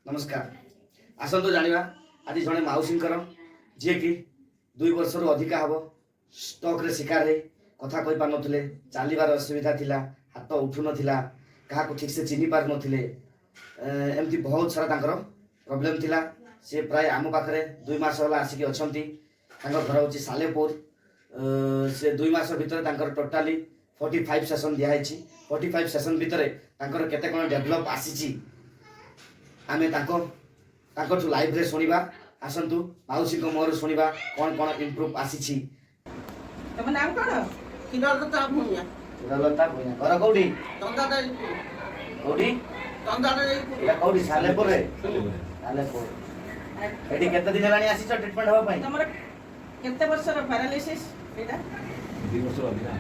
ନମସ୍କାର। ଆସନ୍ତୁ ଜାଣିବା ଆଜି ଜଣେ ମାଉସୀଙ୍କର, ଯିଏକି 2 ବର୍ଷରୁ ଅଧିକା ହେବ ଷ୍ଟ୍ରୋକ୍ରେ ଶିକାର ହେଇ କଥା କହିପାରୁନଥିଲେ, ଚାଲିବାର ଅସୁବିଧା ଥିଲା, ହାତ ଉଠୁନଥିଲା, କାହାକୁ ଠିକ୍ସେ ଚିହ୍ନି ପାରୁନଥିଲେ। ଏମିତି ବହୁତ ସାରା ତାଙ୍କର ପ୍ରୋବ୍ଲେମ୍ ଥିଲା। ସେ ପ୍ରାୟ ଆମ ପାଖରେ 2 ମାସ ହେଲା ଆସିକି ଅଛନ୍ତି। ତାଙ୍କ ଘର ହେଉଛି ସାଲେପୁର। ସେ 2 ମାସ ଭିତରେ ତାଙ୍କର ଟୋଟାଲି 45 ସେସନ୍ ଦିଆହେଇଛି। 45 ସେସନ୍ ଭିତରେ ତାଙ୍କର କେତେ କ'ଣ ଡେଭଲପ୍ ଆସିଛି, ଆମେ ତାଙ୍କଠୁ ଲାଇଭ୍ରେ ଶୁଣିବା। ଆସନ୍ତୁ, ମାଉସୀଙ୍କ ମୁହଁରୁ ଶୁଣିବା କ'ଣ କ'ଣ ଇମ୍ପ୍ରୁଭ୍ ଆସିଛି। ତମ ନାମ କଣ? କ୍ଷୀରଲତା ଭୂଇଁଆ। ଲତା ଭୂଇଁଆ। ଘର କୋଉଠି? ଚନ୍ଦାଦେଇପୁର। କୋଉଠି? ଚନ୍ଦାଦେଇପୁର। ଏଇଟା କୋଉଠି? ସାଲେପୁରରେ? ସାଲେପୁର। ଏଠି କେତେ ଦିନ ହେଲାଣି ଆସିଛ ଟ୍ରିଟମେଣ୍ଟ ହେବା ପାଇଁ? ତମର କେତେ ବର୍ଷର ପାରାଲିସିସ୍ ଏଇଟା? 2 ବର୍ଷ ଅଧିକା।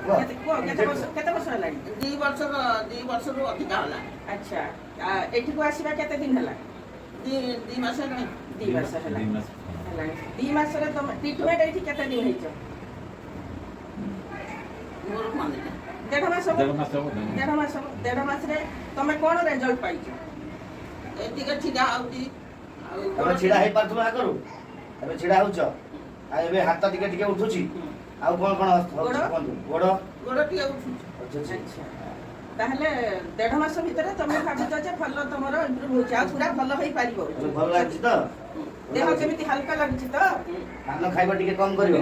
କୁହ। କୁହ, କେତେ ବର୍ଷ, କେତେ ବର୍ଷ ହେଲାଣି? 2 ବର୍ଷର, 2 ବର୍ଷରୁ ଅଧିକା ହେଲା। ଆଚ୍ଛା, ଏଠିକୁ ଆସିବା କେତେ ଦିନ ହେଲା? 2 ମାସ ହେଲାଣି। 2 ମାସ ହେଲା। 2 ମାସ। ହେଲାଣି। 2 ମାସରେ ତମେ ଟ୍ରିଟମେଣ୍ଟ ଏଇଠି କେତେ ଦିନ ହେଇଛ? ମୋର ମନେ ନାହିଁ। ଦେଢ଼ ମାସ ହବ? ଦେଢ଼ ମାସ ହବ, ଦେଢ଼ ମାସ। ଦେଢ଼ ମାସ ହବ। ଦେଢ଼ ମାସରେ ତମେ କଣ ରେଜଲ୍ଟ ପାଇଛ? ଏ ଟିକେ ଛିଡ଼ା ହଉଛି ଆଉ। ତମେ ଛିଡ଼ା ହେଇପାରୁଥିଲ ଆଗରୁ, ଏବେ ଛିଡ଼ା ହଉଛ, ଆଉ ଏବେ ହାତ ଟିକେ ଟିକେ ଉଠୁଛି। ଆଉ କଣ କଣ ହଉଛି? ଗୋଡ଼? କୁହନ୍ତୁ। ଗୋଡ଼? ଗୋଡ଼ ଟିକେ ଉଠୁଛି। ଉଠୁଛି। ଆଚ୍ଛା, ତାହେଲେ ଦେଢ଼ ମାସ ଭିତରେ ତମେ ଭାବୁଛ ଯେ ଭଲ ତମର ଇମ୍ପ୍ରୁଭ ହଉଛି ଆଉ ପୁରା ଭଲ ହେଇପାରିବ? ଏବେ ଭଲ ଲାଗୁଛି ତ? ଦେହ କେମିତି ହାଲକା ଲାଗୁଛି ତ? ପାନ ଖାଇବା ଟିକେ କମ କରିବ,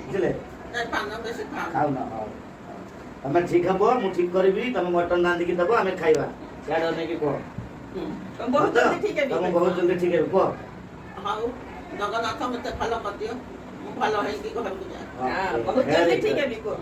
ବୁଝିଲେ? ନାଇଁ, ପାନ ବେଶୀ ଖାଉ। ଖାଉନ। ହଉ, ତମେ ଠିକ ହବ, ମୁଁ ଠିକ କରିବି। ତମେ ମଟନ ରାନ୍ଧିକି ଦବ, ଆମେ ଖାଇବା। ସିଆଡ଼େ ଅନେଇକି କୁହ। ବହୁତ ଜଲ୍ଦି ଠିକ ହେବି। ତମେ ବହୁତ ଜଲ୍ଦି ଠିକ ହେବେ, କୁହ। ହଉ, ଜଗନ୍ନାଥ, ମତେ ଭଲ କରିଦିଅ, ମୁଁ ଭଲ ହେଇକି ଘରକୁ ଯାଏ। ହଁ, ବହୁତ ଜଲ୍ଦି ଠିକ ହେବି କୁହ।